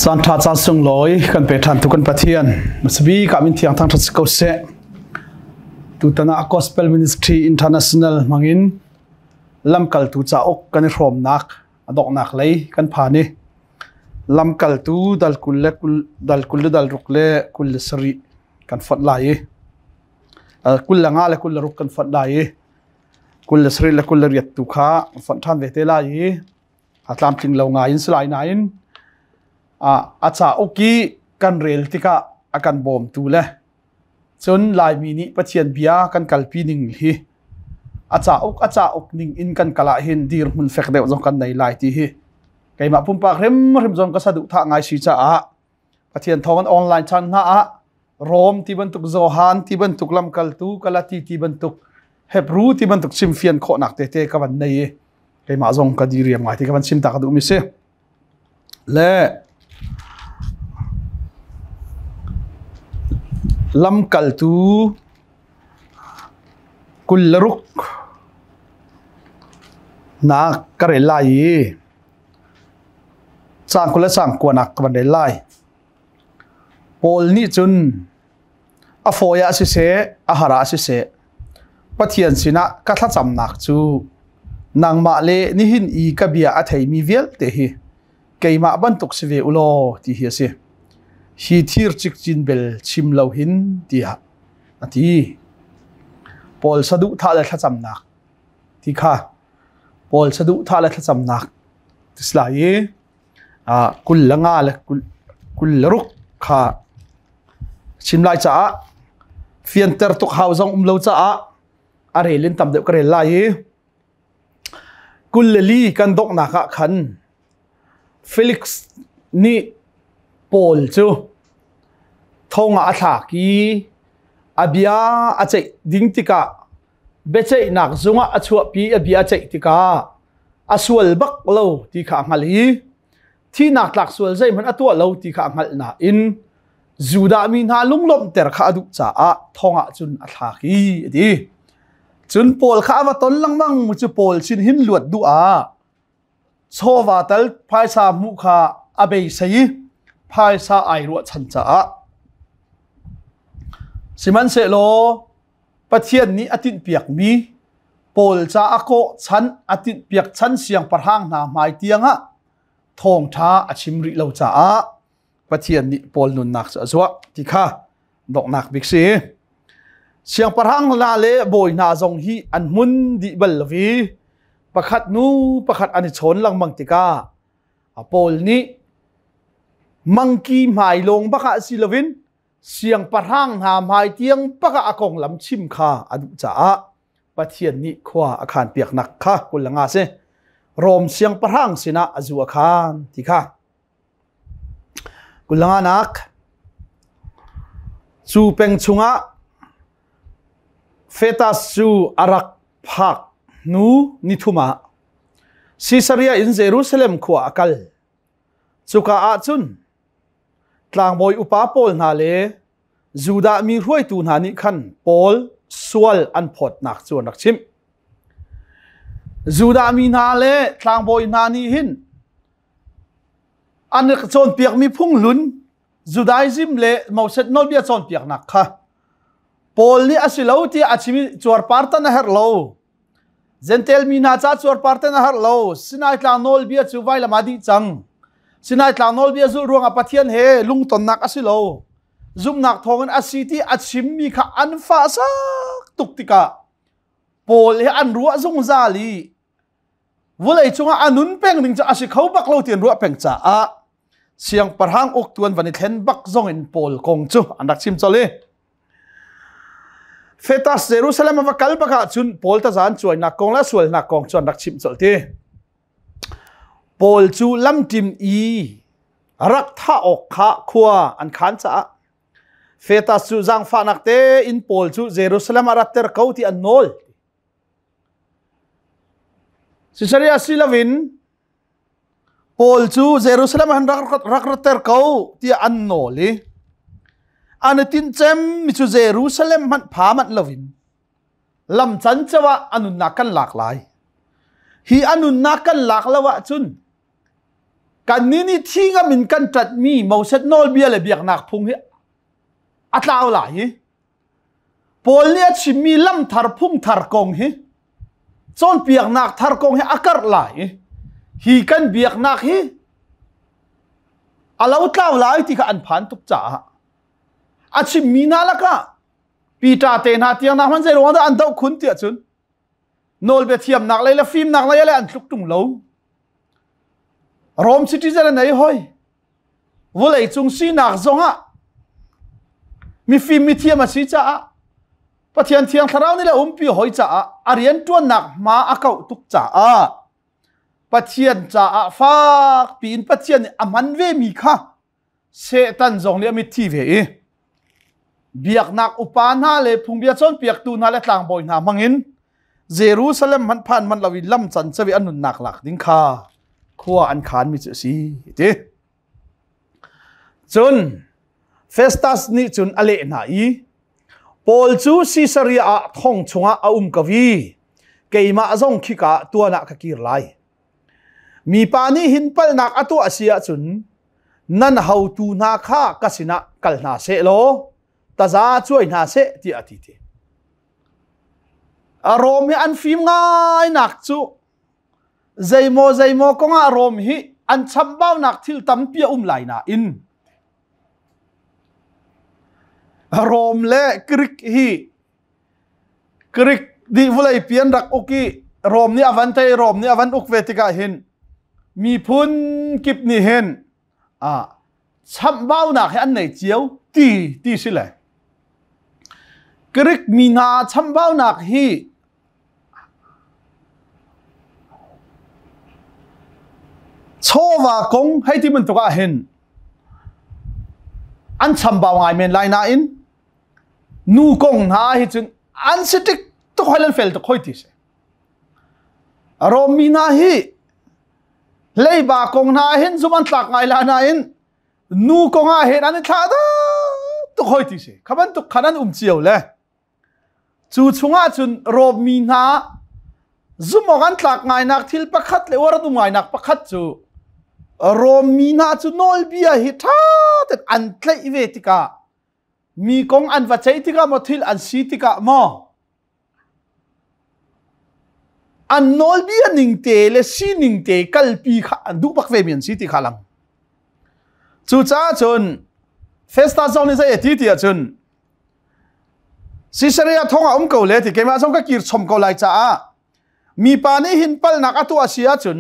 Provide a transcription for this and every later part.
Caan ṭha caan sunglawi kan pe ṭhan tu kan Pathian Masabi ka min thiang thang ṭhat si ko seh. Tutan ah Gospel Ministry International hmangin lamkaltu cauk kan i hrawmnak a donghnak lei kan phan i lamkaltu dal kul le kul dal kul le dal ruk le kul le sarih kan fonh lai i kul le nga le kul le ruk kan fonh lai i kul le sarih le kul le riat tu kha fonh ṭhan ve te lai i a tlamtling lo ngai in si lai nain a cauk i kan rel tikah a kan bawmtu le cun Laimi nih Pathian bia kan kalpi ning hi a cauk a cauk ning in kan kal ah hin dirhmun fek deuh zong kan nei lai ti hi keimah pumpak hrimhrim zong ka saduhthah ngai si caah Pathian thawng in online chan hna ah Rom ti bantuk Johan ti bantuk lamkaltu Galati ti bantuk Hebrew ti bantuk chimfian khawhnak tete ka van nei i keimah zong ka diriam ngai ti ka van chim ta ka duhmi si. Le lamkaltu kul le ruk nak ka rel lai i Cang kul le cang kuanak ka van rel lai. Paul nih cun a fawi ah siseh, a har ah siseh, Pathian sinah ka thlacamnak cu nangmah le nihin i ka bia a theimi vialte hi keimah bantuk si ve u law ti hi a si. Hi thir cikcin bel chim lo hin tiah a ti. Paul saduhthah le thlacamnak ti kha Paul saduhthah le thlacamnak ti si lai i kul le nga le kul le ruk kha chim lai caah fianter tuk hau zong um lo caah a rel in tam deuh ka rel lai i kul le li kan donghnak ah khan Felix nih Paul cu thong ah a thlak i a bia a ceih ding tikah biaceihnak zungah a chuahpi a bia a ceih tikah a sual bak lo ti kha a hngalh i thihnak tlak sual zeihmanh a tuah lo ti kha a hngalh nain Judah mi hna lunglawmhter kha a duh caah thong ah cun a thlak i a ti. Cun Paul kha a va ton lengmang cu Paul sin hin luat duh ah chawva tal phaisa hmuh kha a beisei i phaisa ai ruahchan caah sihmanhsehlaw Pathian nih a tinhpiakmi Paul ca a kawh chan a tinhpiak chan siangpahrang hna hmai tiangah thawngṭha a chim rih lo caah Pathian nih Paul nunnak cu a zuah ti kha donghnak bik si. Siangpahrang hna le bawi hna zong hi an hmun dih bal lo i pakhat nu pakhat an i chawn lengmang tikah Paul nih mangki hmai lawng bak ah si loin siangpahrang hna hmai tiang bak ah a konglam chim kha a duh caah Pathian nih khua a khan piaknak kha kul le nga si. Rom siangpahrang sinah a zu a khan ti kha. Kulanganak cu peng chungah Fetas cu a rak phak hnu nithum ah Sisaria in Jerusalem khua a kal. Cuka ah cun tlangbawi upa pawl hna le Judah mi hruaitu hna nih khan Paul sual an phawtnak cu an rak chimh. Judah mi hna le tlangbawi hna nih hin An rak cawnpiakmi phunghlun Judaism le Moses nawlbia cawnpiaknak kha Paul nih a si lo tiah a chim i cuarpar tan a herh lo. Jentail mi hna ca cuarpar tan a herh lo. Sinai tlang nawlbia cu vailam ah dih cang. Sinai tlang nawlbia zulh ruangah Pathian he lungtonnak a si lo. Zumhnak thawngin a si ti a chimmi kha an fahsak tuk tikah Paul he an ruah zungzal i Vulei cungah a nun peng ding cu a si kho bak lo ti an ruah peng caah siangpahrang uktu an van i thlen bak zong in Paul kong cu an rak chim colh i Fetas Jerusalem a va kal bak ahcun Paul tazan cuainak kong le sualnak kong cu an rak chimh colh ti. Paul cu lamṭim i rak thah awk kha khua an khan caah Fetas cu zaangfahnak tein Paul cu Jerusalem ah ratter ko ti an nawl. Sisaria si loin Paul cu Jerusalem ah rak ratter ko tiah an nawl i an i tinhcem mi cu Jerusalem hmanh pha manh loin lam canceo ah a nunnak kan lak lai. Hi a nunnak kan lak lo ahcun Kan ni nih thi ngam in kan ṭanhmi Moses nawlbia le biaknak phung hi a tlau lai hi. Paul nih a chimmi lam thar phung thar kong hi cawnpiaknak thar kong hi a karh lai i hi kan biaknak hi a lo tlau lai ti kha an phan tuk caah a chimmi hna lakah Peter te hna tiang hna hman zei ruang dah an doh khun tiah cun nawlbia thiamnak lei le fimnak lei le an tluk tung lo. Rome citizen an ei hoi. Vawlei cung sinak zongah mifim mithiam a si caah Pathian thiang thlarau nih le umpi hoi caah a rian ṭuannak hma a kauh tuk caah Pathian caah fak piin Pathian nih a hman ve mi kha Satan zong nih a mitthi ve i biaknak upa hna le phungbia cawnpiaktu hna le tlangbawi hna hmangin Jerusalem hmanh phan manh loin lam can cawi an nunnak lak ding kha khua an khan mi cu a si ti. Cun Festus nih cun a leh hna i Paul cu Sisaria ah thong chungah a um ko i keimah zong khika tuan ah ka kir lai. Mipa nih hin palhnak a tuah a si ahcun nan hotu hna kha ka sinah kal hna seh law taza cuai hna seh tiah a ti ti. Rom hi an fim ngai nak cu zeimaw zeimaw kongah Rom hi an chambaunak thil tampi a um lai nain Rom le Greek hi Greek nih vawlei pi an rak uk i Rom nih a van tei Rom nih a van uk ve tikah hin miphun kip nih hin ah chamhbaunak hi an nei cio ti ti si le Greek mi hna chamhbaunak hi chawva kong hei ti bantuk ah hin an chambau ngai men lai nain nu kong hna hi cun an si tik tuk hoi lan fel tuk hoi ti si Rom mi hna hi leiba kong hna hin zum an tlak ngai la nain nu kong ah hin an i thlah da tuk hoi ti si kha bantuk khan an um cio le cu chungah cun Rom mi hna zum awk an tlak ngainak thil pakhat le uar an um ngainak pakhat cu Rom mi hna cu nawlbia hi ṭha tein an tlaih ve tikah mi kong an va ceih tikah maw thil an si tikah maw an nawlbia ning te le sining te kalpi kha an duh bak ve mi an si ti kha lang cucaah cun Festus zong nih zei a ti ti ahcun Caesarea thong ah um ko le ti keimah zong ka kir chom ko lai caah mipa nih hin palnak a tuah si ahcun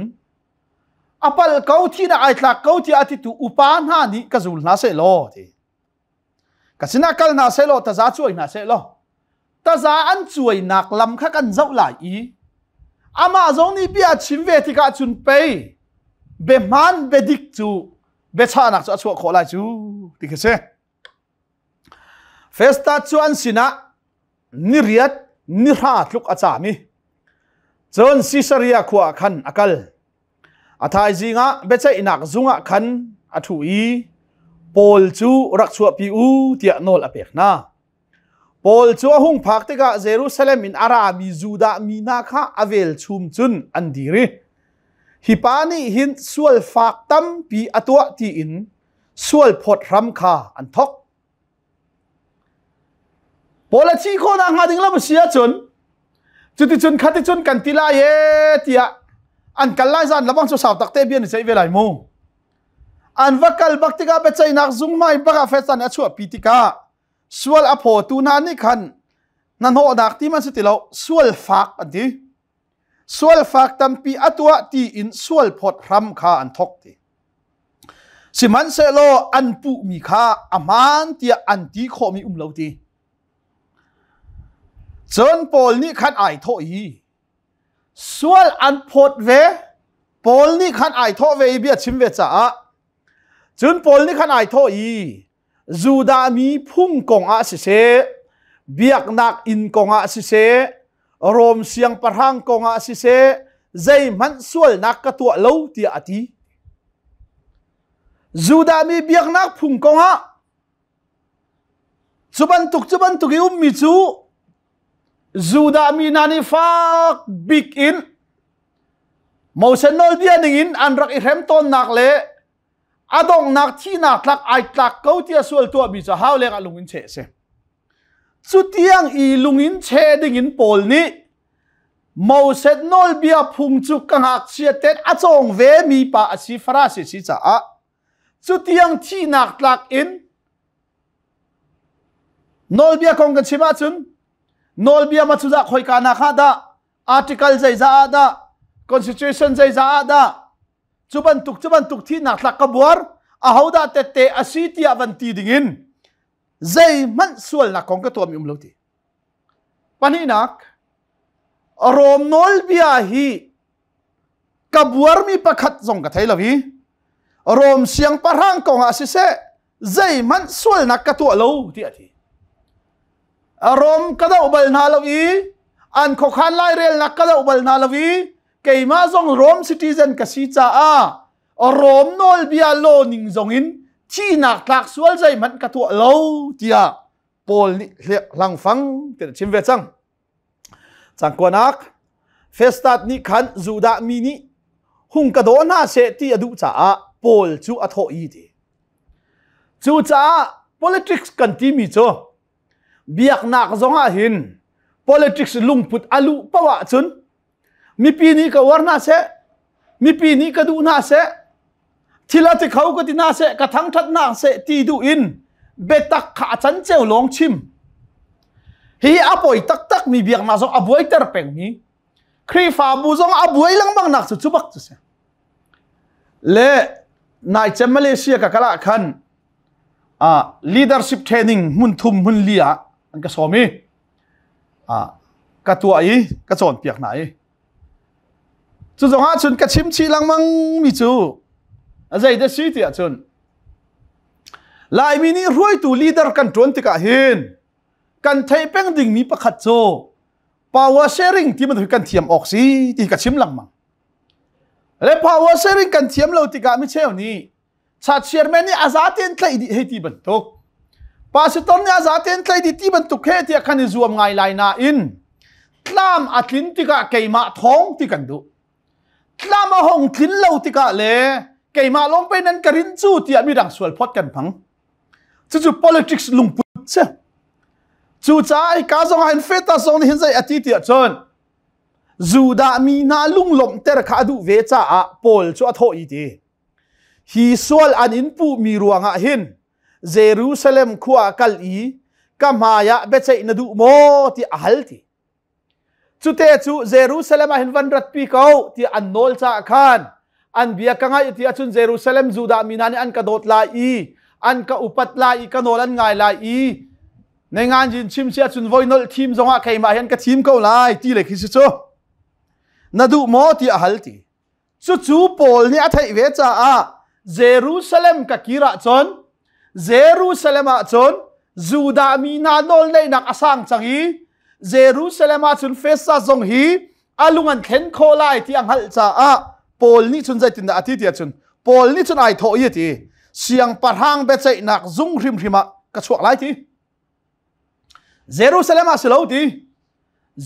a pal ko thihnak ai tlak ko tiah a titu upa hna nih ka zul hna seh law ti Ka sinah kal hna sehlaw taza cuai hna sehlaw taza an cuainak lam kha kan zoh lai i amah zong nih bia a chim ve tikah cun pei biahmaan biadik cu biachahnak cu a chuah khawh lai cu ti khi si. Festus cu an sinah ni riat ni hra tluk a caam i cun Sisaria khua ah khan a kal. A thaizing ah biaceihnak zung ah khan a ṭhu i Paul cu rak chuahpi u tiah nawl a pek hna. Paul cu a hung phak tikah Jerusalem in a rami Judah mi hna kha a velchum cun an dir i hi pa nih hin sual fak tampi a tuah tiin sual phawt hram kha an thawk. Paul a thih khawhnak hnga ding lam a si ahcun cuticun khaticun kan ti lai e tiah an kal lai zan labang cu sau takte bia ni ceih ve lai mu. An va kal bak tikah biaceihnak zung hmai bak ah Festus nih a chuahpi tikah sual a phawtu hna nih khan hnahnawhnak ti man si ti lo sual fak an ti. Sual fak tampi a tuah tiin sual phawt hram kha an thawk ti. Sihmanhsehlaw an puhmi kha a hmaan tiah an ti khawhmi um lo ti. Cun Paul nih khan ai thawh i sual an phawt ve Paul nih khan ai thawh ve i bia chim ve caah cun Paul nih khan ai thawh i Judah mi phung kong ah siseh biaknak inn kong ah siseh Rom siangpahrang kong ah siseh zeihmanh sualnak ka tuah lo tiah a ti. Judah mi biaknak phung kong ah cu bantuk cu bantuk i ummi cu Judah mi hna nih fak bik in Moses nawlbia ning in an rak i hrem tawnnak le A donghnak thihnak tlak ai tlak ko tiah sual tuahmi cu hau leng ah lung in cheh a si. Cutiang i lung in cheh ding in Paul nih Moses nawlbia phung cu ka ngakchia ten a cawng ve mi pa a si Farasi si caah cutiang thihnak tlak in nawlbia kong kan chim ahcun nawlbia ma cu dah khoika nak ah dah article zeizah ah dah constitution zeizah ah dah cu bantuk cu bantuk thihnak tlak ka buar ahodah tette a si tiah van ti dingin zeihmanh sualnak kong ka tuahmi um lo ti. Pahnihnak, Rom nawlbia hi ka buarmi pakhat zong ka thei lo i Rom siangpahrang kong ah siseh zeihmanh sualnak ka tuah lo ti a ti. Rom ka doh bal hna lo i an khuakhan lairelnak ka doh bal hna lo i keimah zong Rom citizen ka si caah Rom nawlbia law ning zong in thihnak tlak sual zeihmanh ka tuah lo tiah Paul nih hlangfang ti chim ve cang. Cangkuanak Festat nih khan Judah mi nih hung ka daw hna seh ti a duh caah Paul cu a thawh i ti. Cucaah politics kan timi cu biaknak zong ah hin politics lungput a luh paoh ahcun mipi nih ka uar hna seh mipi nih ka duh hna seh thil a ti kho ka ti hna seh ka thangthat hna seh ti duh in biatak kha a can ceu lawng chim hi a poi taktak mi biaknak zong a buaiter peng mi Khrihfabu zong a buai lengmang nak cu cu bak cu si le nai cem Malaysia ka kala khan leadership training hmun thum hmun li ah an ka sawm i ka tuah i ka cawnpiak hna i cu zong ah cun ka chim chih lengmang mi cu zei dah si tiah cun Laimi nih hruaitu leader kan ṭuan tikah hin kan theih peng dingmi pakhat cu power sharing ti bantuk kan thiam awk si ti ka chim lengmang. Le power sharing kan thiam lo tikah mi cheu nih Cha chairman nih a zaten tlaih dih hei ti bantuk pastor nih a zaten tlaih dih ti bantuk he tiah kan i zuam ngai lai nain tlam a tlin tikah keimah thawng ti kan duh tlam a hong tlin lo tikah le keimah lawng pe nan ka rin cu tiah midang sual phot kan hmang cucu politics lungput si cucaah ka zong ah hin feta zong nih hin zei a ti tiah cun Judah mi hna lunglawmhter kha a duh ve caah Paul cu a thawh i ti Hi sual an in puhmi ruangah hin Jerusalem khua ah kal i ka hmaiah biaceih na duh maw tiah a hal ti. Cute cu Jerusalem ah hin van ratpi ko tiah an nawl caah khan an bia ka ngaih ti ahcun Jerusalem Judah mi hna nih an ka dawt lai i an ka upat lai i ka nawl an ngai lai i nei ngan jin chim si ahcun voi nolh thim zongah keimah hian ka thim ko lai ti le khi si cu na duh maw tiah a hal ti. Cucu Paul nih a theih ve caah Jerusalem ka kir ahcun Jerusalem ah cun Judah mi hna nawlneihnak a sang cang i Jerusalem ah cun Festus zong hi a lung an thlen khawh lai ti a hngalh caah Paul nih cun zeitindah a ti tiah cun Paul nih cun ai thawh i a ti siangpahrang biaceihnak zung hrimhrim ah ka chuak lai ti Jerusalem ah si lo ti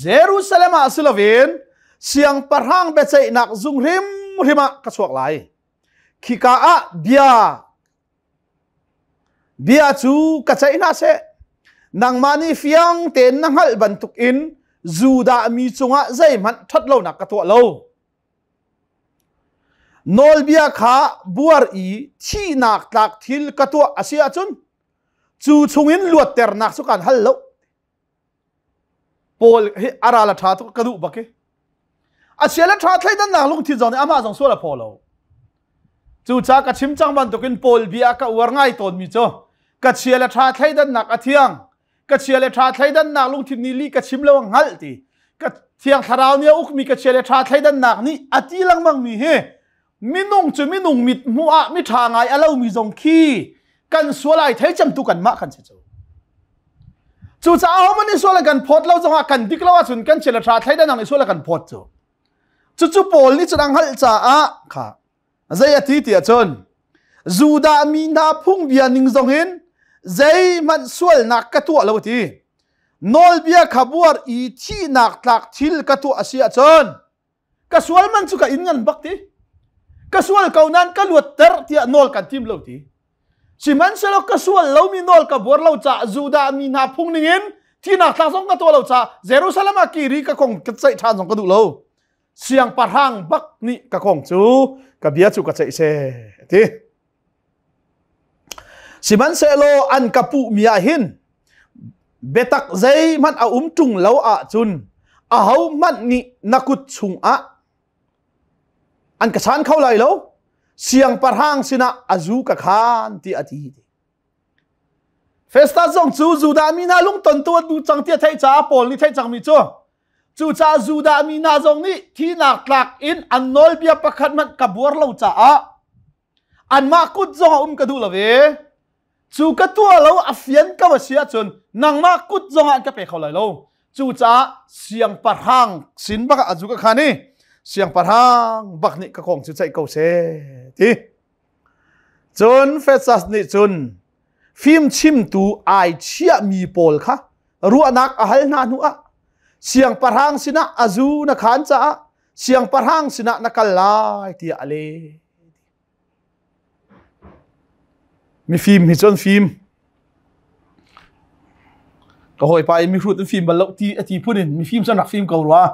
Jerusalem ah si loin siangpahrang biaceihnak zung hrimhrim ah ka chuak lai. Khika ah bia bia cu ka ceih hna seh. Nangmah nih fiang tein na hngalh bantuk in Judah mi cungah zeihmanh ṭhatlonak ka tuah lo. Nawlbia kha buar i thihnak tlak thil ka tuah a si ahcun cu chungin luatternak cu kan hal lo. Paul hi a ral a ṭha tuk ka duh bak i a sia le ṭha thleidannak lungthin zong nih amah zong sual a phaw lo cucaah ka chim cang bantukin Paul bia ka uar ngai tawnmi cu ka chia le ṭha thleidannak a thiang ka chia le ṭha thleidannak lungthin nih lih ka chim lo a hngalh ti ka thiang thlarau nih a ukmi ka chia le ṭha thleidannak nih a ti lengmang mi hi minung cu minung mit hmuh ah mi ṭha ngai a lomi zong khi kan sual ai thei cemtu kanmah kan si cu cucaah homan nih sual kan phawt lo zongah kan dik lo ahcun kan chia le ṭha thleidan ang i sual kan phawt cu cucu Paul nih cun a hngalh caah kha zei a ti ti ahcun Judah mi hna phungbia ning zong in zeihmanh sualnak ka tuah lo ti nawlbia kha buar i thihnak tlak thil ka tuah a si ahcun ka sual man cu ka in ngan bak ti. Ka sual ko nan ka luatter tiah nawl kan tim lo ti. Sihmanhsehlaw ka sual lomi nawl ka buar lo caah Judah mi hna phung ningin thinak thlak zong ka tuah lo caah Jerusalem ah kiri ka kong ka ceih ṭhan zong ka duh lo. Siangpahrang bak nih ka kong cu ka bia cu ka ceih seh ti. Sihmanhsehlaw an ka puhmi ah hin biatak zeihmanh a um ṭung lo ahcun ahohmanh nih na kut chungah an ka chan kho lai lo siangpahrang sinah a zu ka khan ti a ti. Festus zong cu Judah mi hna lungton tu an duh cang ti a theih caah Paul nih theih cangmi cu cucaah Judah mi hna zong nih thinak tlak in an nawlbia pakhat hmanh ka buar lo caah anmah kut zong a um ka duh lo ve. Cu ka tuah lo a fian ko a si ahcun nangmah kut zong ah an ka pe kho lai lo. Cucaah siangpahrang sin bak ah a zu ka khan i siangpahrang bak nih ka kong cu ceih ko seh ti. Cun Festus nih cun fimchimtu ai chiahmi pawl kha ruahnak a hal hna hnu ah siangpahrang sinah a zu na khan caah siangpahrang sinah na kal lai tiah a leh. Mifim hi cu an fim. Ka hawipa i mihrut an fim bal lo ti a ti phun in mifim cu an rak fim ko rua.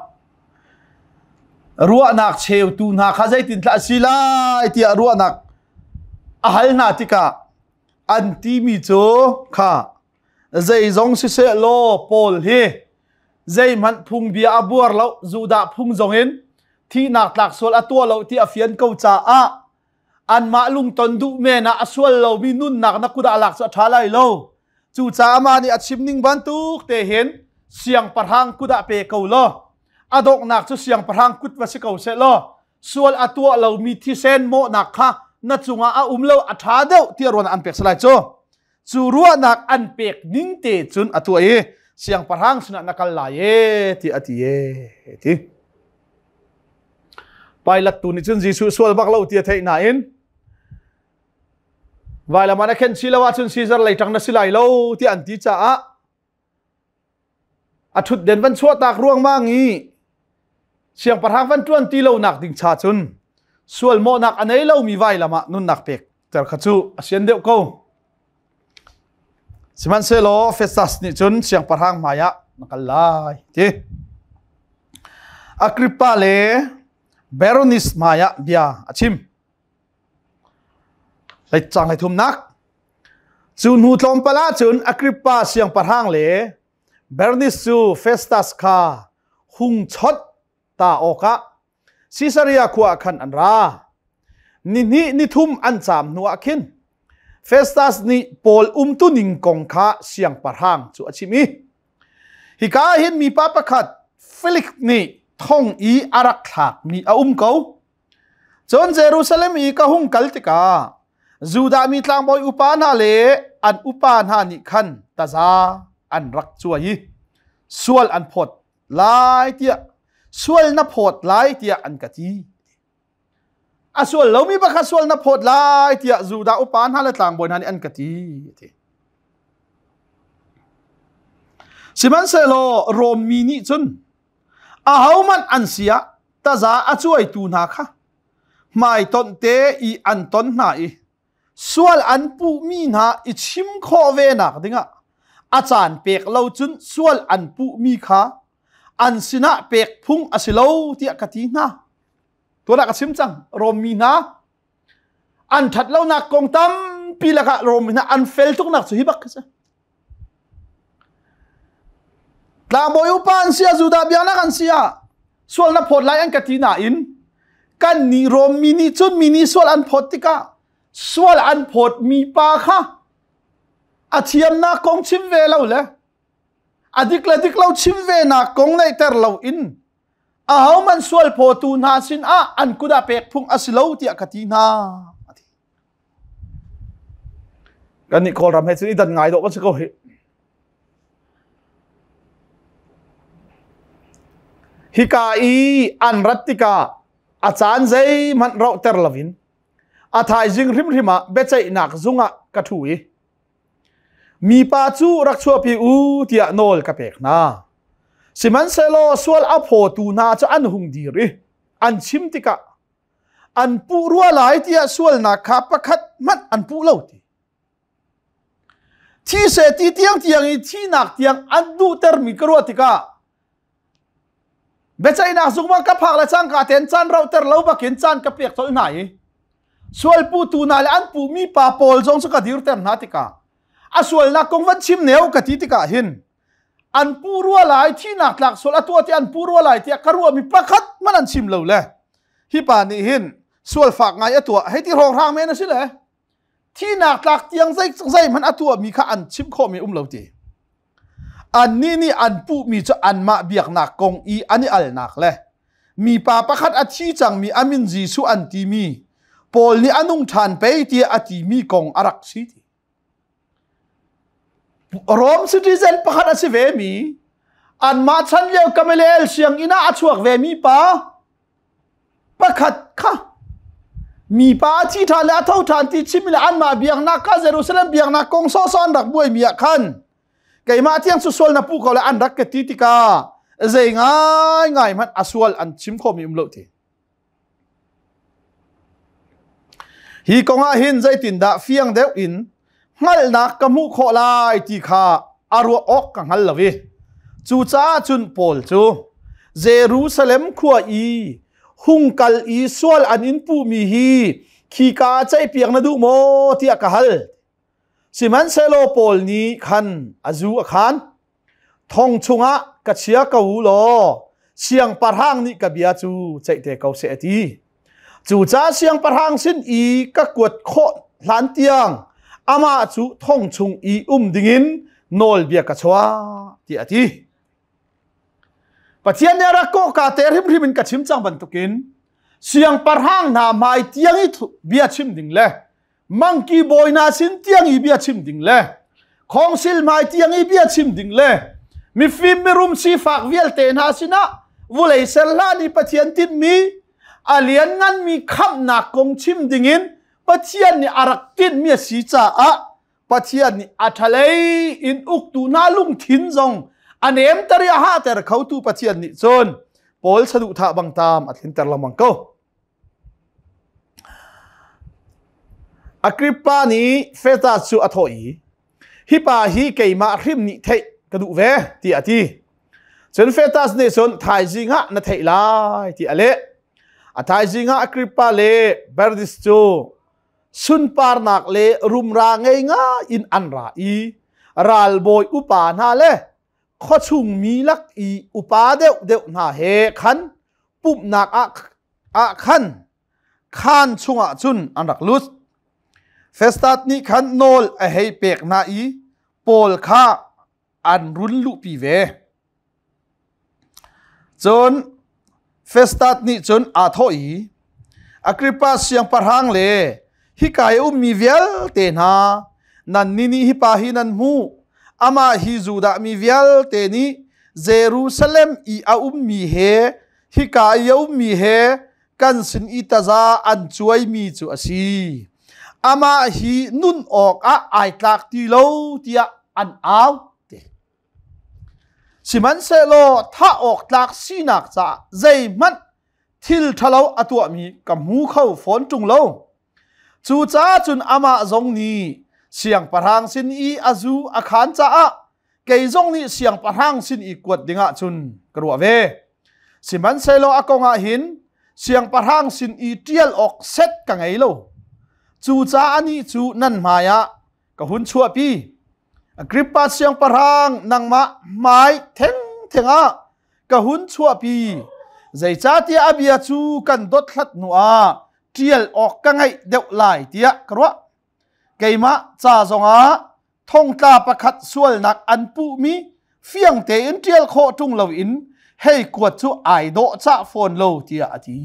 Ruahnak cheutu hna kha zeitin thlah a si lai tiah ruahnak a hal hna tikah an timi cu kha zeizong siseh law Paul hi zeihmanh phungbia a buar lo Judah phung zong in thihnak tlak sual a tuah lo ti a fian ko caah anmah lungton duh men ah a sual lomi nunnak na kut ah lak cu a ṭha lai lo. Cucaah mah nih a chim ning bantuk te hin siangpahrang kut ah pe ko law a donghnak cu siangpahrang kut va si ko seh law sual a tuah lomi thisen mawhnak kha na cungah a um lo a ṭha deuh tiah ruahnak an pek salai cu. Cu ruahnak an pek ning te cun a tuah i siangpahrang sinah na kal lai e ti a ti e ti. Pilate tu nih cun Jesuh sual bak lo ti a theih nain vailam ah na khen si lo ahcun Caesar lei ṭang na si lai lo tiah an ti caah a ṭhutden van chuahtak ruangmang i siangpahrang van ṭuan ti lonak ding cha cun sual mawhnak a nei lomi vailam ah nunnak pek ter kha cu a sian deuh ko. Sihmanhsehlaw Festus nih cun siangpahrang hmaiah na kal lai ti. Agrippa le Berenice hmaiah bia a chim. Cang hlei thumnak. Cu hnu tlawmpal ah cun Agrippa siangpahrang le Berenice cu Festus kha hung chawnh ta awkah Sisaria khua ah khan an ra. Nihnih nithum an caam hnuah khin Festus nih Paul umtuning kong kha siangpahrang cu a chim i hika ah hin mipa pakhat Felix nih thong i a rak thlakmi a um ko. Cun Jerusalem i ka hung kal tikah Judah mi tlangbawi upa hna le an upa hna nih khan taza an rak cuai i sual an phawt lai tiah sual na phawt lai tiah an ka ti. A sual lomi pakhat sual na phawt lai tiah Judah upa hna le tlangbawi hna nih an ka ti. Sihmanhsehlaw Rom mi nih cun ahohmanh an si ah taza a cuaitu hna kha hmaitonh te i an ton hna i sual an puhmi hna i chim khawh ve nak dingah a caan pek lo cun sual an puhmi kha an sinah pek phung a si lo tiah ka ti hna. Tuan ah ka chim cang Rom mi hna an ṭhat lonak kong tampi lakah Rom mi hna an fel tuknak cu hi bak khi si. Tlangbawi upa an si ah Judah biaknak an si ah sual na phawt lai an ka ti nain kan nih Rom mi nih cun mi nih sual an phawt tikah sual an phawt mi pa kha a thiamnak kong chim ve lo le a dik le dik lo chim ve nak kong neihter lo in ahohmanh sual phawtu hna sin ah an kut ah pek phung a si lo tiah ka ti hna. Kan nih Kawlram he cun i dan ngai dawh kan si ko hih. Hika i an rat tikah a caan zeihmanh rauhter loin a thaizing hrimhrim ah biaceihnak zung ah ka ṭhu i mipa cu rak chuahpi u tiah nawl ka pek hna. Sihmanhsehlaw sual a phawtu hna cu an hung dir i an chim tikah. An puh rua lai tiah sualnak kha pakhat hmanh an puh lo ti. Thi se ti tiang tiang i thinak tiang an duhtermi ka ruah tikah biaceihnak zung ka phak le cangka tein caan rauhter lo bakin caan ka pek colh hna i sualputu hna le an puhmi pa pawl zong cu ka dirter hna tikah a sualnak kong van chim neu ka ti tikah hin an pu rua lai, thihnak tlak sual a tuah ti an pu rua lai tiah ka ruahmi pakhat hmanh an chim lo le hi pa nih hin sual fak ngai a tuah hei ti hrawnghrang men a si le thihnak tlak tiang zei zeihmanh a tuahmi kha an chim khawhmi um lo ti. Annih nih an puhmi cu anmah biaknak kong i an i alnak le mipa pakhat a thi cangmi a min Jesuh an timi Paul nih a nung ṭhan pei tiah a timi kong a rak si ti. Rome citizen pakhat a si ve mi anmah chan lio Gamaliel sianginn ah a chuak ve mi pa pakhat kha mipa a thi ṭhan le a tho ṭhan ti chim le anmah biaknak kha Jerusalem biaknak kong sawhsawh an rak buaimi ah khan keimah tiang cu sual na puh ko le an rak ka ti tikah zei ngai ngai hmanh a sual an chim khomi um lo ti. Hi kong ah hin zeitindah fiang deuh in hngalhnak ka hmuh khawh lai ti kha a ruah awk ka hngal lo i cucaah cun Paul cu Jerusalem khua i hung kal i sual an in puhmi hi khika ah ceihpiak na duh maw tiah ka hal. Sihmanhsehlaw Paul nih khan a zu a khan. Thong chungah ka chia ko u law siangpahrang nih ka bia cu ceih te ko seh a ti. Cucaah siangpahrang sin i ka kuat khawh hlan tiang amah cu thong chung i um dingin nawlbia ka chuah tiah a ti. Pathian nih a rak kawhka te hrimhrim in ka chim cang bantukin siangpahrang hna hmai tiang i bia chim ding le mangki bawi hna sin tiang i bia chim ding le khawngsil hmai tiang i bia chim ding le mifim mirum sifak vialte hna sinah vulei ser hlan i Pathian tinhmi a liannganmi khamhnak kong chim dingin Pathian nih a rak tinhmi a si caah Pathian nih a ṭhalei in uktu hna lungthin zong a nemter i a hahter khotu Pathian nih cun Paul saduhthah bang tam a tlinter lengmang ko. Agrippa nih Festus cu a thawh i, "Hi pa hi keimah hrim nih theih ka duh ve," tiah a ti. Cun Festus nih cun, "Thaizing ah na theih lai," tiah a leh. A thaizing ah Agrippa le Bernice cu sunparnak le rumra ngei ngai in an ra i ralbawi upa hna le khuachung mi lak i upa deuhdeuh hna he khan pumhnak ah khan khaan chungah cun an rak lut. Festus nih khan nawl a hei pek hna i Paul kha an run luhpi ve. Cun Festus nih cun aa thawh i, Agrippa siangpahrang le hika i ummi vialte hna, nannih nih hi pa hi nan hmuh. Amah hi Judah mi vialte nih Jerusalem i a ummi he hika i a ummi he kan sin i taza an cuaimi cu a si. Amah hi nun awkah ai tlak ti lo tiah an au. Sihmanhsehlaw thah awk tlak sinak caah zeihmanh thil ṭhalo a tuahmi ka hmu kho fawn ṭung lo. Cucaah cun amah zong nih siangpahrang sin i a zu a khaan caah kei zong nih siangpahrang sin i kuat dingah cun ka ruah ve. Sihmanhsehlaw a kong ah hin siangpahrang sin i ṭial awk set ka ngei lo. Cucaah anih cu nan hmaiah ka hun chuahpi. Agrippa siangpahrang, nangmah hmai thengtheng ah ka hun chuahpi. Zeicahtiah a bia cu kan dothlat hnuah ṭial awk ka ngeih deuh lai tiah ka ruah. Keimah ca zongah thongtla pakhat sualnak an puhmi fiang tein ṭial khawh ṭung loin hei kuat cu ai dawh cah fawn lo tiah a ti.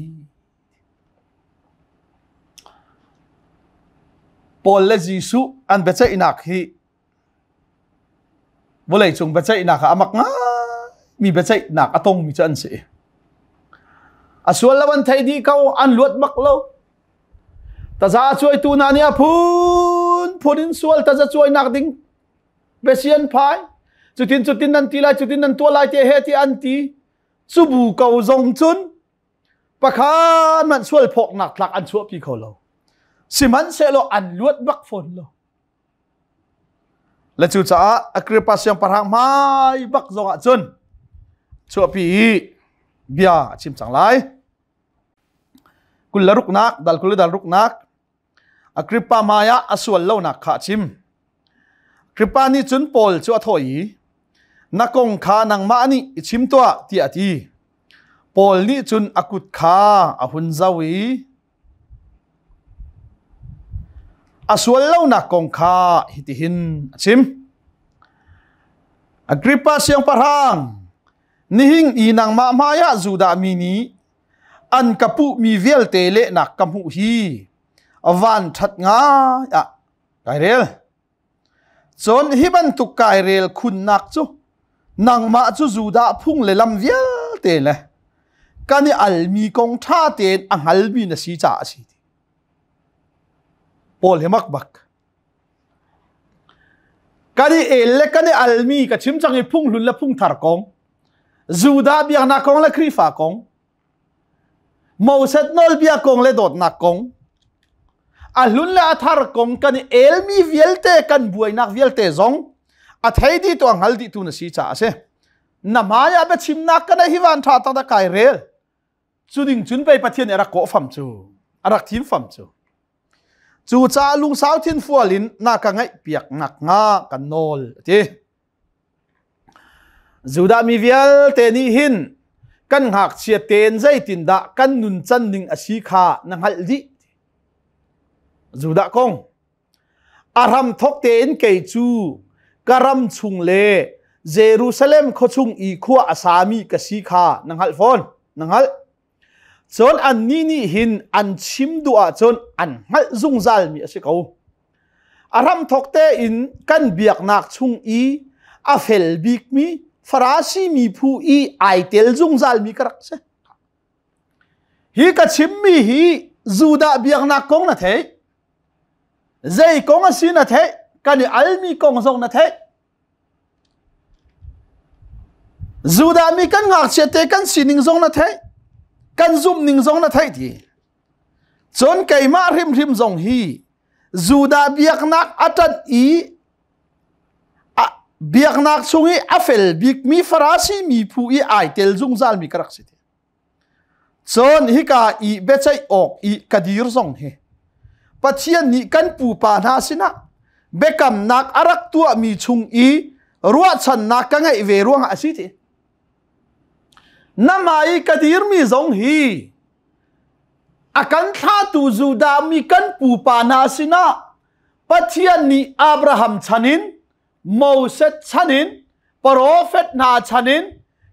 Paul le Jesuh an biaceihnak hi vawleicung biaceihnak ah a mak ngaimi biaceihnak a tongmi cu an si. A sual lo an thei dih ko, an luat bak lo. Taza a cuaitu hna nih a phunphun in sual taza cuainak ding biasi an phai. Cutin cutin nan ti lai, cutin nan tuah lai ti he ti an ti. Cu bu ko zong cun. Pakhat man sual phawknak tlak an chuahpi kho lo. Sihmanhsehlaw an luat bak fawn lo. Le cucaah Agrippa siangpahrang hmai bak zong ah cun chuahpi i bia a chim cang lai. Kul le ruknak, dal kul le dal ruknak, Agrippa hmai ah a sual lonak kha a chim. Agrippa nih cun Paul cu a thawh i, Na kong kha nangmah nih i chim tuah, tiah a ti. Paul nih cun a kut kha a hun zau i a sual lonak kong kha hitihin a chim. Agrippa siangpahrang, nihin i nangmah hmaiah Judah mi nih an ka puhmi vialte lehnak ka hmuh hi van ṭhat ngai ah kai rel. Cun hi bantuk kai rel khunnak cu nangmah cu Judah phung le lam vialte le kan i almi kong ṭha tein a hngalmi na si caah a si. Paul hi mak bak. Kan i el le kan i almi ka chim cang i phung hlun le phung thar kong, Judah biaknak kong le Khrihfa kong, Moses nawlbia kong le dawtnak kong, a hlun le a thar kong kan i elmi vialte kan buainak vialte zong a thei dih tu a hngal dih tu na si caah a si. Na hmai ah biachimnak ka nei hi van ṭha tak kai rel. Cu ding cun pei Pathian nih a rak kawh fam cu, a rak thim fam cu. Cucaah lungsau thinfual in na ka ngaihpiak nakhnga kan nawl a ti. Judah mi vialte nih hin kan ngakchia tein zeitindah kan nuncan ning a si kha na hngalh dih. Judah kong a ram thok tein kei cu ka ram chung le Jerusalem khuachung i khua a sami ka si kha na hngalh fawn na hngalh. Cun annih nih hin an chim duh ahcun an hngalh zungzalmi a si ko. A hramthawk tein kan biaknak chung i a fel bikmi Farasi mi phu i ai tel zungzalmi ka rak si. Hi ka chimmi hi Judah biaknak kong na theih. Zei kong a si na theih. Kan i almi kong zong na theih. Judah mi kan ngakchia te kan sining zong na theih. Kan zumh ning zong na theih ti. Cun keimah hrimhrim zong hi Judah biaknak a ṭanh i biaknak chung i a fel bikmi Farasi mi phu i ai tel zungzalmi ka rak si. Cun hika i biaceih awk i ka dir zong hi Pathian nih kan pupa hna sinah biakamnak a rak tuahmi chung i ruahchannak ka ngeih ve ruangah a si ti. Na mah i ka dirmi zong hi a kan thlahtu Judah mi kan pupa hna sinah Pathian nih Abraham chan in Moses chan in profet hna chan in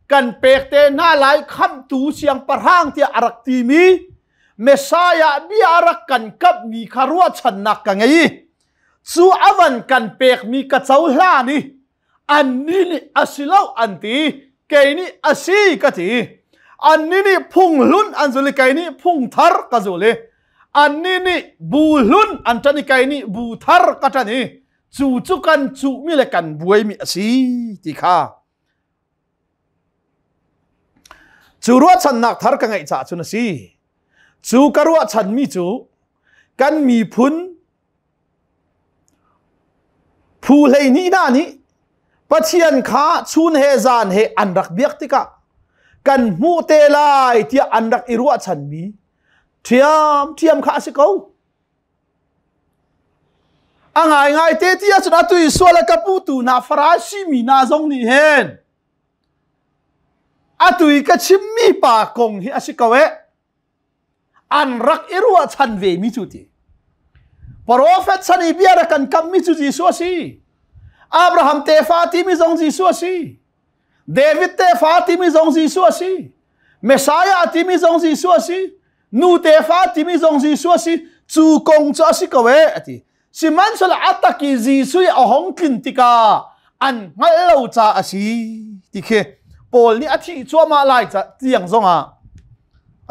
kan pek te hna lai khamhtu siangpahrang tiah a rak timi Messiah bia a rak kan kamhmi kha ruahchannak ka ngei i cu a van kan pekmi ka cohlan i annih nih a si lo an ti kei nih a si ka ti annih nih phung hlun an zul i kei nih phung thar ka zul i annih nih bu hlun an ṭan i kei nih bu thar ka ṭan i cu cu kan cuhmi le kan buaimi a si ti kha cu ruahchannak thar ka ngeih caah cun a si cu ka ruahchanmi cu kan miphun phu 12 hna nih Pathian kha chun he zan he an rak biak tikah kan hmuh te lai tiah an rak i ruahchanmi ṭhiamṭhiam kha a si ko. A ngaingai te ti ahcun atu i sual a ka putu hna Farasi mi hna zong nih hin atu i ka chimmi pa kong hi a si ko eh. An rak i ruahchan ve mi cu ti. Profet chan i bia rak kan kammi cu Jesuh a si. Abraham tefa timi zong Jesuh a si. David tefa timi zong Jesuh a si. Messiah timi zong Jesuh a si. Nu tefa timi zong Jesuh a si. Cu kong cu a si ko e a ti. Sihmanhsehlaw a tak i Jesuh i a hong tlin tikah an hngalh lo ca a si ti khi Paul nih a thih cuahmah lai ca tiang zongah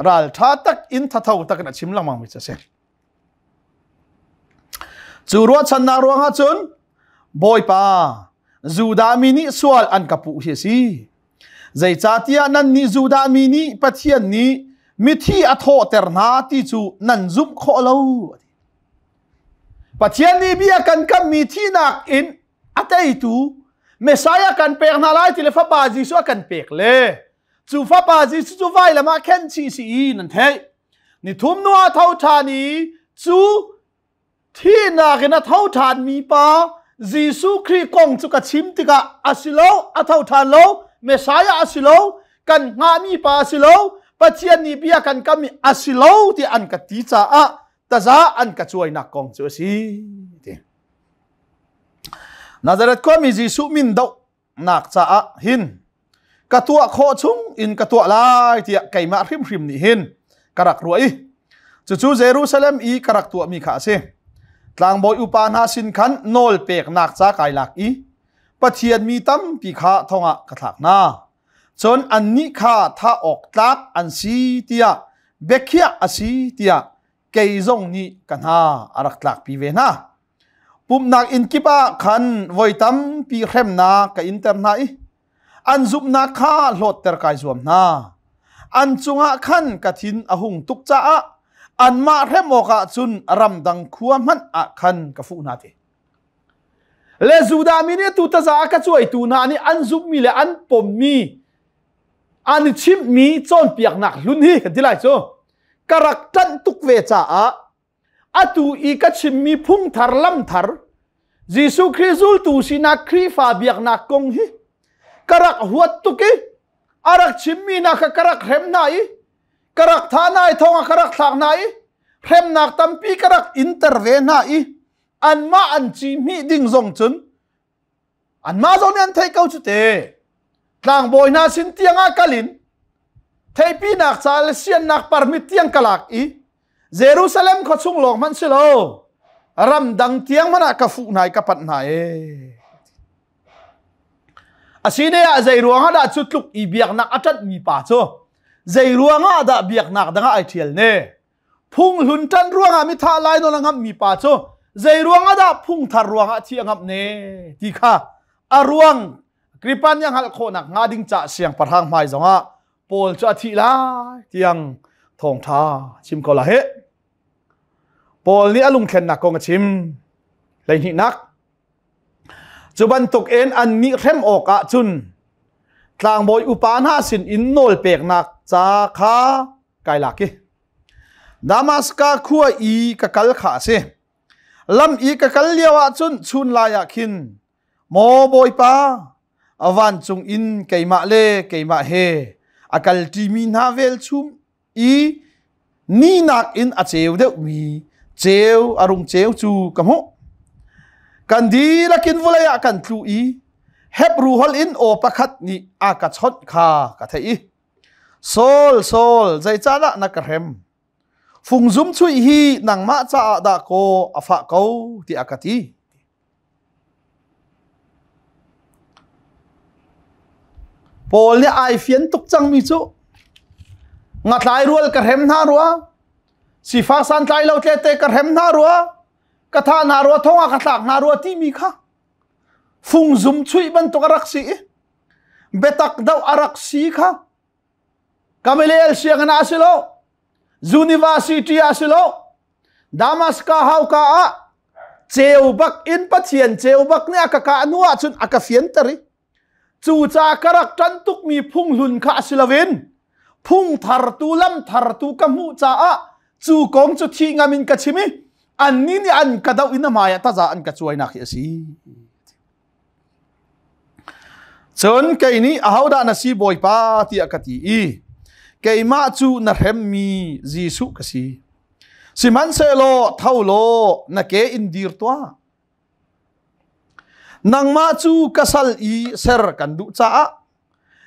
ralṭha tak in thatho tak in a chim lengmang mi cu a si. Cu ruahchannak ruangah cun Bawipa Judah mi nih sual an ka puh hi a si. Zeicahtiah nannih Judah mi nih Pathian nih Mithi a thawhter hna ti cu nan zumh khawh lo. Pathian nih bia kan kammi thihnak in a teitu Messiah kan pek hna lai ti le Fapa Jesuh a kan pek le cu Fapa Jesuh cu vailam ah khen chih si i nan theih. Nithum nu ah tho ṭhan i cu thihnak in a tho ṭhanmi pa Jesuh Khrih kong cu ka chim tikah a si lo, a tho ṭhan lo, Messiah a si lo, kan hngahmi pa a si lo, Pathian nih bia kan kammi a si lo tiah an ka ti caah taza an ka cuainak kong cu a si. Ti. Nazareth khuami Jesuh min dohnak caah hin ka tuah khawh chung in ka tuah lai tiah keimah hrimhrim nih hin ka rak ruah i cucu Jerusalem i ka rak tuahmi kha a si. Tlangbawi upa hna sin khan nawl peknak ca kai lak i Pathian mi tampi kha thongah ka thlak hna. Cun annih kha thah awk tlak an si tiah biakhiah a si tiah kei zong nih ka hna a rak tlakpi ve hna. Pumhnak inn kip ah khan voi tampi hremnak ka inter hna i an zumhnak kha hlawtter kai zuam hna. An cungah khan ka thin a hung tuk caah anmah hrem awkah cun ramdang khua hmanh ah khan ka fuh hna ti. Le Judah mi nih tu taza a ka cuaitu hna nih an zumhmi le an pommi an i chimhmi cawnpiaknak hlun hi kan ti lai cu ka rak ṭanh tuk ve caah atu i ka chimmi phungthar lamthar Jesuh Khrih zultu sinak Khrihfa biaknak kong hi ka rak huat tuk i a rak chimmi hna kha ka rak hrem hna i ka rak thah hna i thong ah ka rak thlak hna i hremnak tampi ka rak inter ve hna i anmah an ci hmih ding zong cun anmah zong nih an theih ko cu te tlangbawi hna sin tiang ah kal in theihpinak ca le siannak permit tiang ka lak i Jerusalem khua chung lawng hmanh si lo ramdang tiang hmanh ah ka fuh hna i ka panh hna e asine ah zei ruang ah dah cu tluk i biaknak a ṭanh mi pa cu zei ruang ah dah biaknak dang ah ai ṭhial ne phung hlun ṭanh ruangah mi thah lai nawl a ngamh mi pa cu zei ruang ah dah phung thar ruangah thi a ngamh ne ti kha a ruang Kripa nih a hngalh khawhnak hnga ding ca siangpahrang hmai zongah Paul cu a thih lai tiang thawngṭha chim ko la he Paul nih a lungthlennak kong a chim hleihnihnak cu bantuk in annih hrem awk ah cun tlangbawi upa hna sin in nawl peknak ca kha kai lak i Damaska khua i ka kal kha a si lam i ka kal lio ah cun chun lai ah khin Maw Bawipa, a vancung in keimah le keimah he a kalṭimi hna velchum i ni nakin a ceu deuhmi ceu a rung ceu cu ka hmuh. Kan dihlak in vawlei ah kan tlu i Hebru holh in aw pakhat nih a ka chawnh kha ka theih i Saul, Saul, zeicahdah na ka hrem? Fungzum chuih hi nangmah caah dah kaw a fah ko, tiah a ka ti. Paul nih ai fian tuk cangmi cu ngatlai rual ka hrem hna rua sifak santlai lo tlete ka hrem hna rua ka thah hna rua thong ah ka thlak hna rua timi kha fungzum chuih bantuk a rak si i biatak doh a rak si kha Gamaliel sianginn ah a si lo University ah a si lo Damaska hauka ah ceu bak in Pathian ceu bak nih a ka kah hnu ahcun a ka fianter i cu ca ka rak ṭan tukmi phunghlun kha a si loin phung thartu lam thartu ka hmuh caah cu kong cu thih ngam in ka chim i annih nih an ka doh in a hmai ah taza an ka cuainak hi a si. Cun kei nih ahodah na si Bawipa tiah ka ti i keimah cu na hremmi Jesuh ka si. Sihmanhsehlaw tho law na ke in dir tuah. Nangmah cu ka sal i ser kan duh caah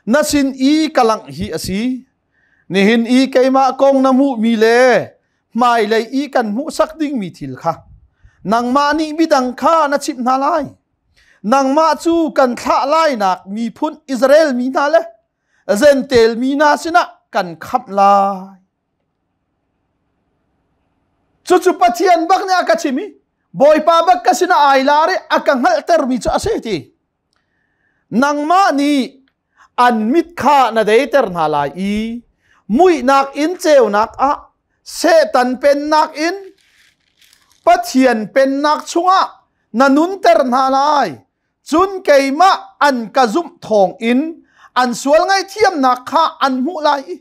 na sin i ka langh hi a si. Nihin i keimah kong na hmuhmi le hmailei i kan hmuhsak dingmi thil kha nangmah nih midang kha na chimh hna lai. Nangmah cu kan thlah lainak miphun Israel mi hna le Zentel mi hna sinah kan khamh lai. Cucu Pathian bak nih a ka chim i Bawipa bak ka sinah ai lar i a ka hngalhtermi cu a si ti. Nangmah nih an mit kha na deiter hna lai i Muihnak in ceunak ah, Satan pennak in Pathian pennak chungah na nunter hna lai. Cun keimah an ka zumh thawng in an sual ngaihthiamnak kha an hmuh lai i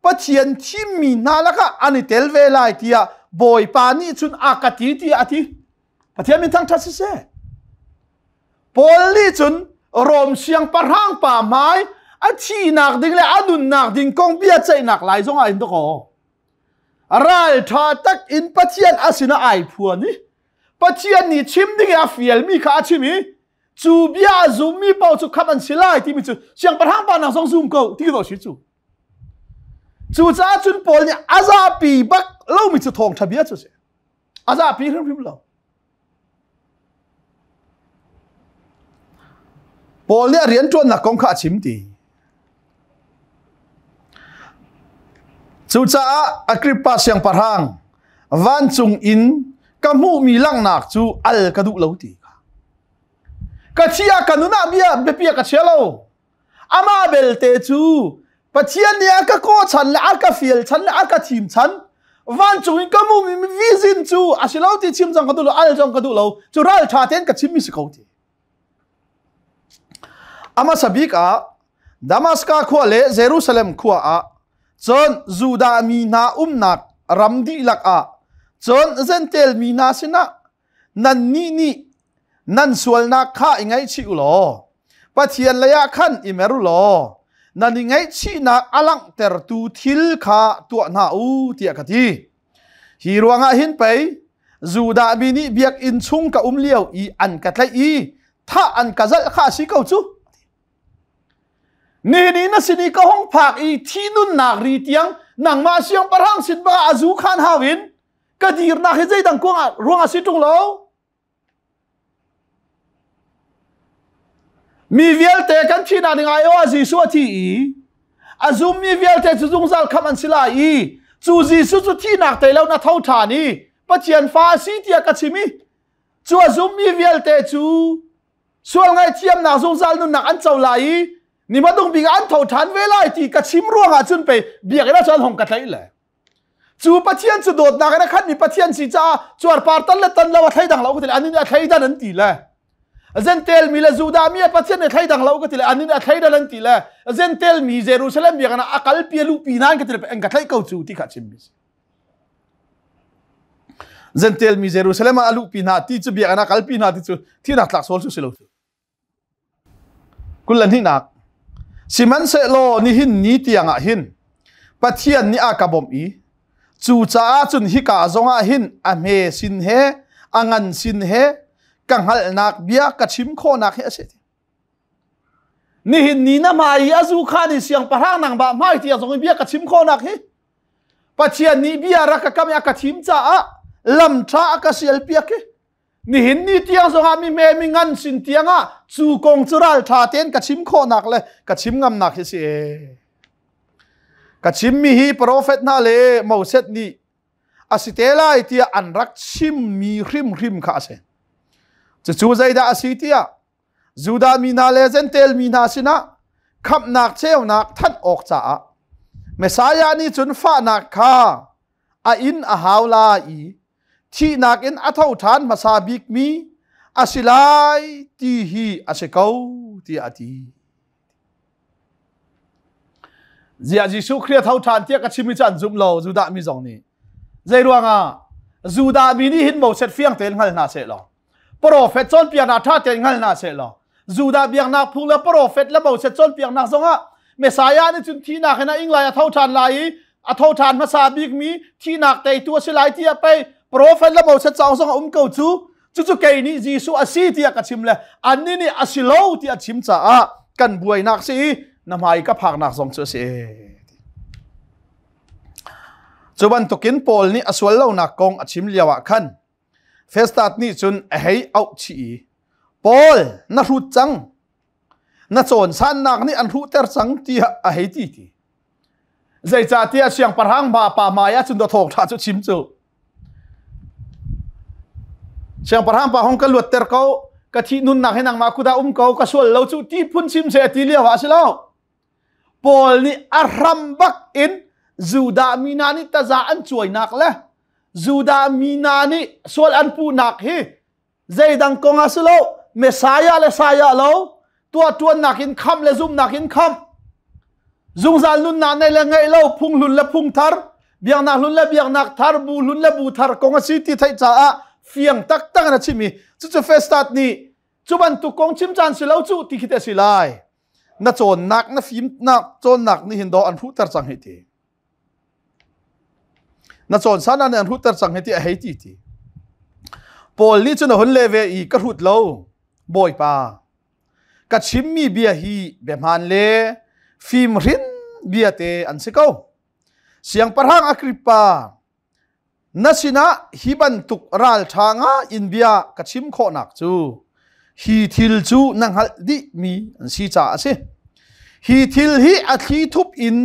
Pathian thimmi hna lakah an i tel ve lai tiah Bawipa nih cun a ka ti tiah a ti. Pathian min thangṭhat siseh. Paul nih cun Rom siangpahrang pa hmai a thihnak ding le a nunnak ding kong bia ceihnak lai zongah in dakaw. Ral ṭha tak in Pathian a sinah ai phuan i Pathian nih chim ding i a fialmi kha a chim i cu bia a zummi paoh cu khamh an si lai timi cu siangpahrang pa nak zong zum ko ti ko si cu. Cucaah cun Paul nih a zapi bak lomi cu thawngṭha bia cu a si. A zapi hrimhrim lo. Paul nih a rianṭuannak kong kha a chim ti. Cucaah Agrippa siangpahrang vancung in ka hmuhmi langhnak cu al ka duh lo ti kha. Ka thi ah ka nun ah bia biapia ka chia lo. Amah belte cu Pathian nih a ka kawh chan le a ka fial chan le a ka thim chan vancung in ka hmuhmi vision cu a si lo ti chim zong ka duh lo al zong ka duh lo cu ral ṭha tein ka chimmi si ko ti. A hmasa bik ah Damaska khua le Jerusalem khua ah cun Judah mi hna umnak ram dihlak ah cun Jentail mi hna sinah nannih nih nan sualnak kha i ngaihchih u law Pathian leiah khan i mer u law nan i ngaihchihnak a langhtertu thil kha tuah hna u tiah ka ti. Hi ruangah hin pei Judah mi nih biakinn chung ka um lio i an ka tlaih i thah an ka zalh kha a si ko cu. Nihin i na sin i ka hung phak i thi nunnak ri tiang nangmah siangpahrang sin bangah a zu khan hau in ka dirnak hi zeidang kuangah ruang a si ṭung lo. Mi vialte kan thihnak ding ai ah Jesuh a thi i a zummi vialte cu zungzal khamh an si lai i cu Jesuh cu thihnak tei lo na tho ṭhan i Pathian fa a si tiah ka chim i cu a zummi vialte cu sual ngaihthiamnak zungzal nunnak an co lai i ni hmadung bik ah an tho ṭhan ve lai ti ka chim ruangah cun pei biakinn ah cun hong ka tlaih le Cu Pathian cu dawtnak in a khatmi Pathian si caah cuarpar tan le tan lo a thleidang lo ka ti le anin a thleidan an ti le Zentel mi le Judah mi a Pathian nih thleidang lo ka ti le anin a thleidan an ti le Zentel mi Jerusalem biakinn ah a kalpi a luhpi nan ka ti le en ka thlaih ko cu ti kha chim mi si. Zentel mi Jerusalem ah a luhpi hna ti cu biakinn ah kalpi hna ti cu thinak tlak sawl cu si lo cu. 22nak Sihmanhsehlaw nihin ni tiangah hin Pathian nih a ka bawmh i cucaah cun hika zongah hin a hme sin he a ngan sin he ka hngalhnak bia ka chim khawhnak hi a si. Nihin ni na hmai i a zu khan i siangpahrang nangmah hmai tiang zong in bia ka chim khawhnak hi Pathian nih bia rak ka kam i a ka thim caah lam ṭha a ka sialpiak hi Nihin ni tiang zongah mi hme mi ngan sin tiangah cu kong cu ral ṭha tein ka chim khawhnak le ka chim ngamnak hi si e. Ka chimmi hi profet hna le Moses nih a si te lai tiah an rak chimmi hrimhrim kha a si. Cucu zeidah a si tiah Judah mi hna le Jentail mi hna sinah khamhnak ceunak thanh awk caah Messiah nih cun fahnak kha a inn a hau lai i thihnak in a tho ṭhan hmasa bikmi a si lai ti hi a si ko tiah a ti. Ziah Jesuh Khrih a tho ṭhan tiah ka chim i cu an zum lo Judah mi zong nih. Zei ruangah Judah mi nih hin Moses fiang tein hngal hna seh law Profet cawnpiaknak ṭha tein hngal hna seh law Judah biaknak phung le profet le Moses cawnpiaknak zongah Messiah nih cun thihnak in a ing lai a tho ṭhan lai i a tho ṭhan hmasa bikmi thihnak teitu a si lai tiah pei profet le Moses cauk zong a um ko cu cucu kei nih Jesuh a si tiah ka chim le annih nih a si lo tiah chim caah kan buainak si i na hmai ka phaknak zong cu a si. Cu bantukin Paul nih a sual lonak kong a chim lio ah khan Festas nih cun a hei auh chih i Paul na hrut cang na cawnsannak nih an hruhter cang tiah a hei ti ti zeicahtiah siangpahrang ma pa hmai ah cun thawngṭha cu chim cu siangpahrang pa hong ka luatter ko ka thih nunnak hi nangmah kut ah um ko ka sual lo cu ti phun chim se ti lio ah a si lo Paul nih a hram bak in Judah mi hna nih taza an cuainak le Judah mi hna nih sual an puhnak hi zeidang kong ah si lo Messiah le Saya lo tuah ṭuannak in khamh le zumhnak in khamh zungzal nunnak nei le ngeih lo phung hlun le phung thar biaknak hlun le biaknak thar bu hlun le bu thar kong a si ti theih caah fiang taktak in a chim i cucu Festus nih cu bantuk kong chim caan si lo cu ti khi te si lai na cawnnak na fimnak cawnnak nih hin dawh an hruhter cang hi ti Na cawn san ah an hrutter cang hi ti a hei ti ti. Paul nih cun a hun le ve i ka hrut lo, Bawipa. Ka chimmi bia hi biahmaan le fimhrin bia te an si ko. Siangpahrang Agrippa, na sinah hi bantuk ralṭha nga in bia ka chim khawhnak cu hi thil cu na hngalh dihmi an si caah a si. Hi thil hi a thli thup in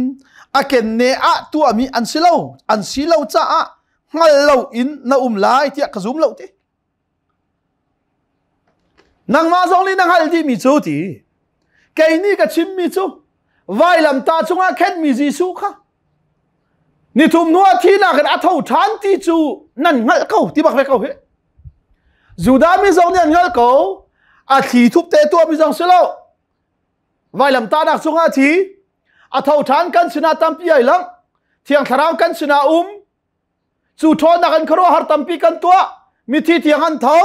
a kenne ah tuahmi an si lo, an si lo caah hngal lo in na um lai tiah ka zum lo ti. Nangmah zong nih na hngalh dihmi cu ti. Kei nih ka chimmi cu vailamtah cungah khenmi Jesuh kha nithum hnu ah thihnak in a tho ṭhan ti cu nan hngalh ko ti bak ve ko hi. Judah mi zong nih an hngalh ko. A thli thup te tuah mi zong si lo. Vailamtahnak cungah a thi. A tho ṭhan kan sinah tampi ai lang. Thiang Thlarau kan sinah um. Cu ṭhawnnak in khuaruahhar tampi kan tuah. Mithi tiang an tho.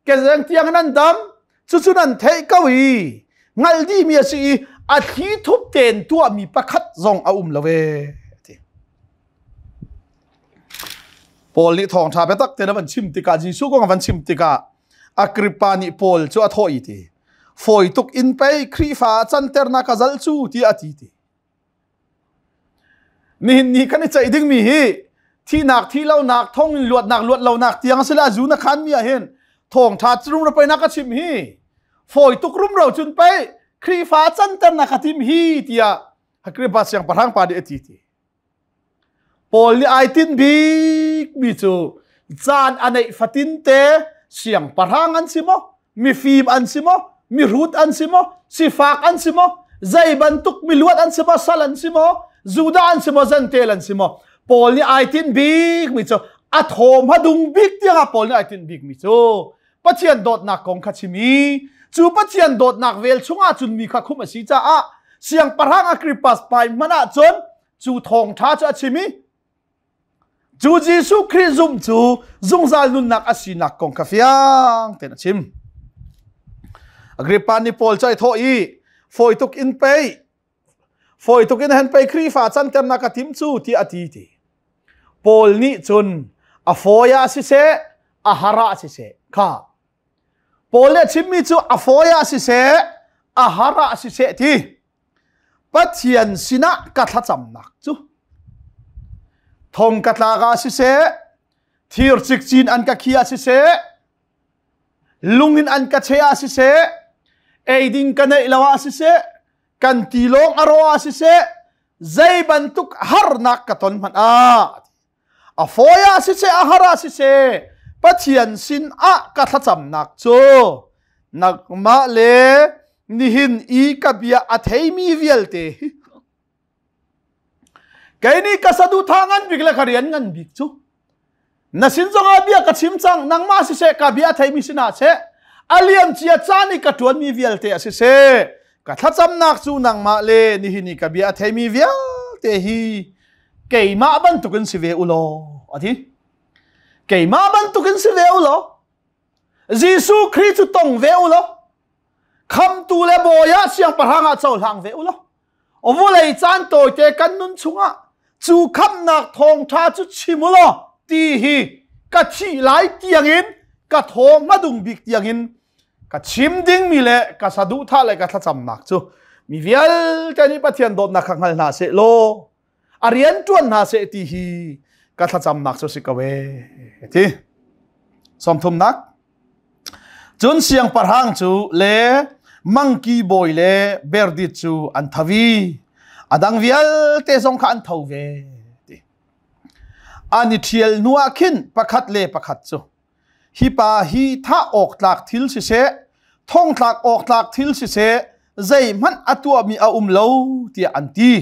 Kezeng tiang in an dam. Cucu nan theih ko i hngalh dihmi a si i a thli thup tein tuahmi pakhat zong a um lo ee. Paul nih thawngṭha biatak tein a van chim tikah Jesuh kong a van chim tikah Agrippa nih Paul cu a thawh i ti fawi tuk in pei Khrihfa ah canternak a zal cu tiah a ti ti. Nihin ni kan i ceih dingmi hi thihnak thih lonak thong in luatnak luat lonak tiang a si la zu na khan mi ah hin thawngṭha rum ra pei na ka chim hi fawi tuk rumro cun pei Khrihfa canternak a tim hi tiah Agrippa siangpahrang pa nih a ti ti. Paul nih ai tinh bikmi cu caan a neih fatin te siangpahrang an si maw, mifim an si maw, mihrut an si maw, sifak an si maw, zei bantuk miluat an si maw, sal an si maw, Judah an si maw, Gentile an si maw. Paul nih ai tinh bikmi cu a thaw hmadung bik tiangah Paul nih ai tinh bikmi cu Pathian dawtnak kong kha chim i cu Pathian dawtnak vel chungah cun mi kha khumh a si caah siangpahrang Agrippas hmai hmanh ah cun cu thawngṭha cu a chim i cu Jesuh Khrih zumh cu zungzal nunnak a sinak kong kha fiang tein a chim. Agrippa nih Paul cu ai thawh i fawi tuk in pei fawi tuk in hen pei Khrihfa canternak a tim cu tiah a ti ti. Paul nih cun a fawi ah siseh a har ah siseh kha Paul nih a chimmi cu a fawi ah siseh a har ah siseh ti Pathian sinah ka thlacamnak cu thong ka tlak ah siseh thir cikcin an ka khi ah siseh lung in an ka cheh ah siseh eiding ka neih lo ah siseh kan tilawng a rawh ah siseh zei bantuk harnak ka ton hmanh ah a fawi ah siseh a har ah siseh Pathian sin ah ka thlacamnak cu nangmah le nihin i ka bia a theimi vialte hi Kei nih ka saduhthah ngan bik le ka rian ngan bik cu na sin zongah bia ka chim cang nangmah siseh ka bia a theimi sinah seh a liam cia caan i ka ṭuanmi vialte a siseh ka thlacamnak cu nangmah le nihin i ka bia a theimi vialte hi keimah bantukin si ve u law a ti keimah bantukin si ve u law Jesuh Khrih cu tong ve u law khamtu le bawi ah siangpahrang ah cohlang ve u law Vawlei caan tawite kan nun chungah cu khamhnak thawngṭha cu chim u law ti hi ka thih lai tiangin ka thaw hmadung bik tiangin ka chim dingmi le ka saduhthah le ka thlacamnak cu mi vialte nih Pathian dawtnak kha hngal hna seh law a rian ṭuan hna seh ti hi ka thlacamnak cu si ko ee ti sawmthumnak Cun siangpahrang cu le mangki bawi le berdit cu an tho i a dang vialte zong kha an tho ve. Ti. An i ṭhial hnuah khin pakhat le pakhat cu hi pa hi thah awk tlak thil siseh, thongtlak awk tlak thil siseh, zeihmanh a tuahmi a um lo tiah an ti.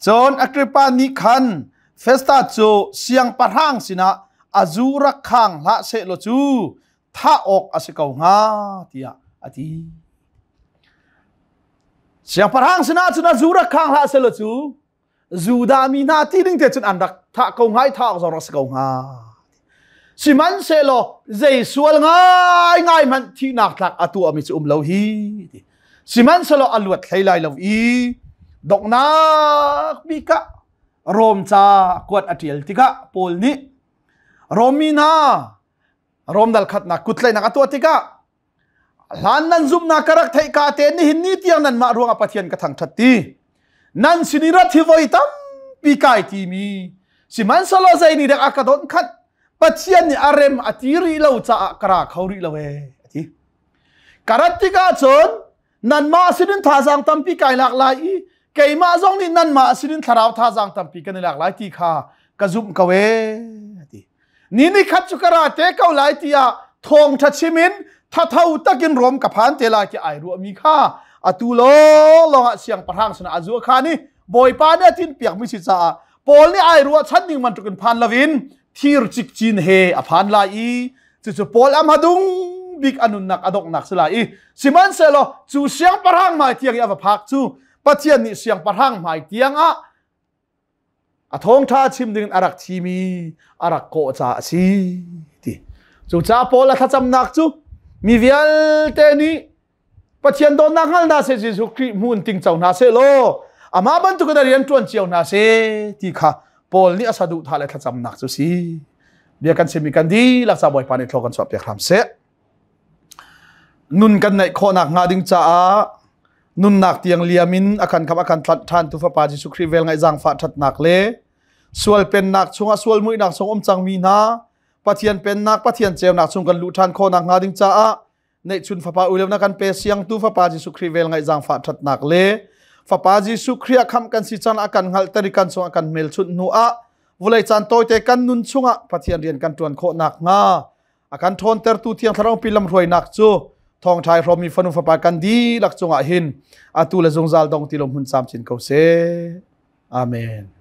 Cun Agrippa nih khan Festas cu siangpahrang sinah a zu rak khang hlah sehlaw cu thah awk a si ko hnga tiah a ti. Siangpahrang sinah cun a zu rak khang hlah sehlaw cu Judah mi hna ti ding te cun an rak thah ko hnga i thah awk zong rak si ko hnga. Sihmanhsehlaw zei sual ngai ngai hmanh thihnak tlak a tuahmi cu um lo hi ti. Sihmanhsehlaw a luat hlei lai lo i donghnak bik ah Rom ca kuat a ṭial tikah Paul nih Rom mi hna Rom dal khatnak kuttlaihnak a tuah tikah hlan nan zumhnak ka rak theih ka te nihin ni tiang nanmah ruangah Pathian ka thangṭhat ti nan sin i rat hi voi tampi kai timi sihmanhsehlaw zei nih dek a ka donh khat Pathian nih a rem a ti rih lo caah ka ra kho rih lo ee a ti. Ka rat tikah cun nanmah sinin thazaang tampi kai lak lai i keimah zong nih nanmah sinin thlarau thazaang tampi kan i lak lai ti kha ka zumh ko ee a ti. Ni ni khat cu ka ra te ko lai tiah thawngṭha chim in thatho takin Rom ka phan te lai ti ai ruahmi kha atu lawnglawng ah siangpahrang sinah a zuah khan i Bawipa nih a tinpiakmi si caah Paul nih ai ruahchan ning bantukin phan loin thir cikcin he a phan lai i cucu Paul a hmadung bik a nunnak a donghnak si lai i sihmanhsehlaw cu siangpahrang hmai tiang i a va phak cu Pathian nih siangpahrang hmai tiang ah a thawngṭha chim ding a rak thimi a rak kawh caah a si ti. Cucaah Paul a thlacamnak cu mi vialte nih Pathian dawtnak hngal hna seh Jesuh Khrih hmu in tingco hna seh law amah bantukin a rian ṭuan cio hna seh ti kha Paul nih a saduhthah le thlacamnak cu si. Bia kan chimmi kan dihlak ca Bawipa nih thlaw kan chuahpiak hram seh. Nun kan neih khawhnak hnga ding caah nunnak tiang liam in a kan kham a kan tlanh ṭhan tu Fapa Jesuh Khrih vel ngaih zaangfah ṭhatnak le sual pennak chungah sual muihnak chung um cangmi hna Pathian pennak Pathian ceunak chung kan luh ṭhan khawhnak hnga ding caah neihchun fapa uilo na kan pe siangtu fapa Jesuh Khrih vel ngaih zaangfah ṭhatnak le fapa Jesuh Khrih a khamh kan si cang a kan hngalhter i kan chung a kan hmelchunh hnu ah vulei caan tawite kan nun chungah Pathian rian kan ṭuan khawh nakhnga a kan ṭhawntertu Thiang Thlarau pi lamhruainak cu thawngṭha i hrawmmi fanu fapa kan dihlak cungah hin atu le zungzal dong ti lo hmun camcin ko seh. Amen.